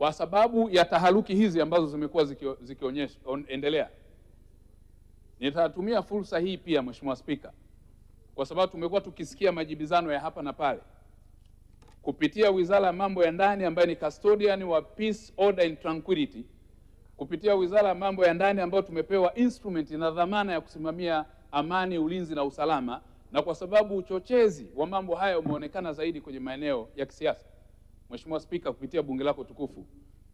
Kwa sababu ya taharuki hizi ambazo zimekuwa zikionyesha endelea, nitatumia fursa hii pia, Mheshimiwa Spika, kwa sababu tumekuwa tukisikia majibizano ya hapa na pale, kupitia Wizara ya Mambo ya Ndani ambayo ni custodian wa peace, order and tranquility, kupitia Wizara ya Mambo ya Ndani ambayo tumepewa instrument na dhamana ya kusimamia amani, ulinzi na usalama, na kwa sababu uchochezi wa mambo haya umeonekana zaidi kwenye maeneo ya kisiasa, Mheshimiwa Spika, kupitia bunge lako tukufu,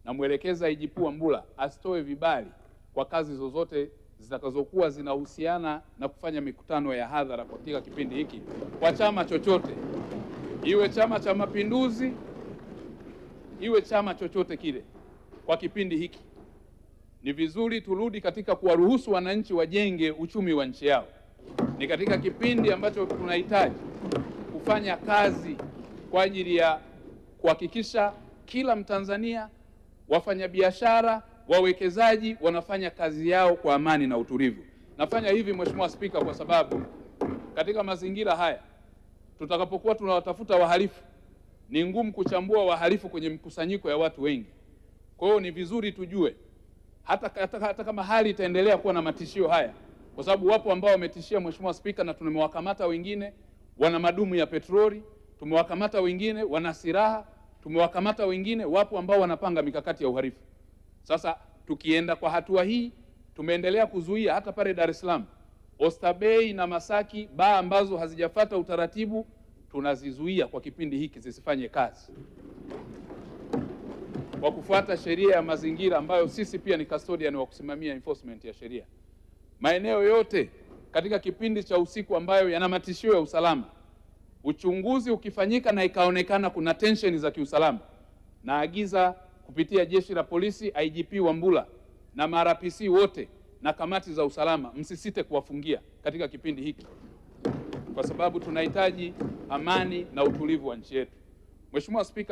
namwelekeza IGP Wambura asitoe vibali kwa kazi zozote zitakazokuwa zinahusiana na kufanya mikutano ya hadhara katika kipindi hiki kwa chama chochote, iwe Chama cha Mapinduzi, iwe chama chochote kile. Kwa kipindi hiki ni vizuri turudi katika kuwaruhusu wananchi wajenge uchumi wa nchi yao. Ni katika kipindi ambacho tunahitaji kufanya kazi kwa ajili ya kuhakikisha kila Mtanzania, wafanyabiashara, wawekezaji wanafanya kazi yao kwa amani na utulivu. Nafanya hivi Mheshimiwa Spika, kwa sababu katika mazingira haya tutakapokuwa tunawatafuta wahalifu ni ngumu kuchambua wahalifu kwenye mkusanyiko ya watu wengi. Kwa hiyo ni vizuri tujue hata kama hali itaendelea kuwa na matishio haya, kwa sababu wapo ambao wametishia Mheshimiwa Spika, na tumewakamata wengine wana madumu ya petroli, tumewakamata wengine wana silaha, tumewakamata wengine, wapo ambao wanapanga mikakati ya uhalifu. Sasa tukienda kwa hatua hii, tumeendelea kuzuia hata pale Dar es Salaam, Oysterbay na Masaki, baa ambazo hazijafata utaratibu tunazizuia kwa kipindi hiki zisifanye kazi kwa kufuata sheria ya mazingira ambayo sisi pia ni custodian wa kusimamia enforcement ya sheria. Maeneo yote katika kipindi cha usiku ambayo yana matishio ya usalama, uchunguzi ukifanyika na ikaonekana kuna tension za kiusalama, naagiza kupitia jeshi la polisi, IGP Wambura na ma-RPC wote na kamati za usalama, msisite kuwafungia katika kipindi hiki, kwa sababu tunahitaji amani na utulivu wa nchi yetu. Mheshimiwa Spika,